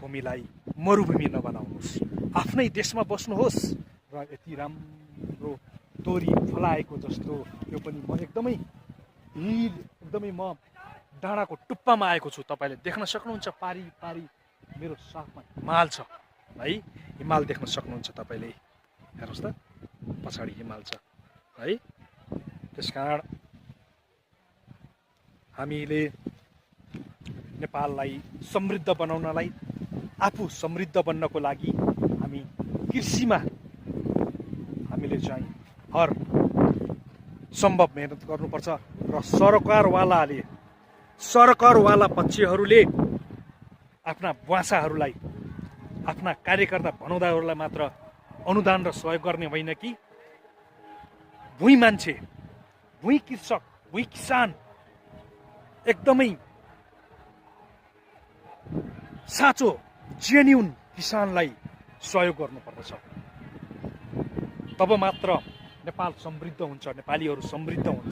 भूमिलाई मरुभूमि नबनाउनुहोस्, आफ्नै देशमा बस्नुहोस् र यति राम्रो तोरी फलाएको जस्तो यो पनि म एकदमै म डाँडाको टुप्पामा आएको छु। तपाईँले देख्न सक्नुहुन्छ पारी पारी मेरो साथमा हिमाल छ है, हिमाल देख्न सक्नुहुन्छ तपाईँले। हेर्नुहोस् त पछाडि हिमाल छ है। त्यसकारण हामीले नेपाललाई समृद्ध बनाउनलाई, आफू समृद्ध बन्नको लागि हामी कृषिमा हामीले चाहिँ हर सम्भव मेहनत गर्नुपर्छ र सरकारवाला पक्षहरूले आफ्ना बुवासाहरूलाई, आफ्ना कार्यकर्ता भनौँदाहरूलाई मात्र अनुदान र सहयोग गर्ने होइन कि भुइँ मान्छे, भुइँ कृषक, भुइँ किसान एकदमै साँचो जेन्युन किसानलाई सहयोग गर्नुपर्दछ। तब मात्र नेपाल समृद्ध हुन्छ, नेपालीहरू समृद्ध हुन्छ।